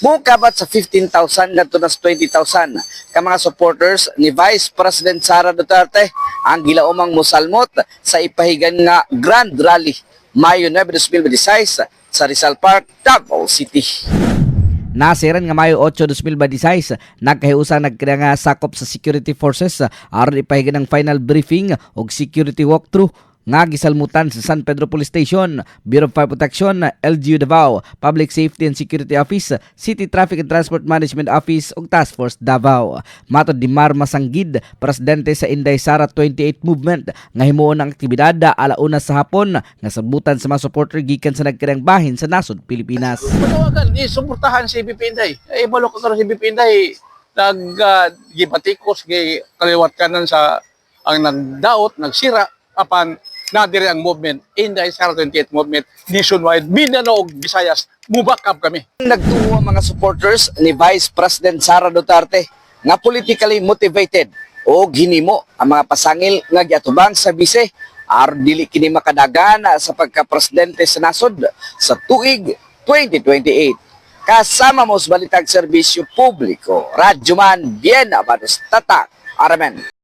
Mukabat sa 15,000 ngadto na sa 20,000 ka mga supporters ni Vice President Sara Duterte ang gilaumang musalmot sa ipahigan nga Grand Rally Mayo 9, 2026 sa Rizal Park, Davao City. Nasiran nga Mayo 8, 2026, nagkahiusa nagkaya nga sakop sa security forces aron ipahigan ang final briefing og security walkthrough nga gisalmutan sa San Pedro Police Station, Bureau of Fire Protection, LGU Davao, Public Safety and Security Office, City Traffic and Transport Management Office ug Task Force Davao. Matod ni Mar Masanggid, presidente sa Inday Sara 28 Movement, nga himuon ang aktibidad alauna sa hapon nga sabutan sa mga supporter gikan sa nagkirang bahin sa nasod Pilipinas. Manawagan, isuportahan si VP Inday. Eh, ibalo ka karon si VP Inday, nag gibatikos, gi kaliwat kanan sa ang nagdaot, nagsira, apan nadiri ang movement, Inday Sara 28 Movement, nationwide, Mindanao ug Visayas, mubakab kami. Nagtuo ang mga supporters ni Vice President Sara Duterte nga politically motivated o ginimo ang mga pasangil nga giatubang sa bise aron dili kini makadagan sa pagka-presidente sa nasod sa tuig 2028. Kasama mo sa Balitag Serbisyo Publiko, Radyoman Bien Abados Tatak, Aramen.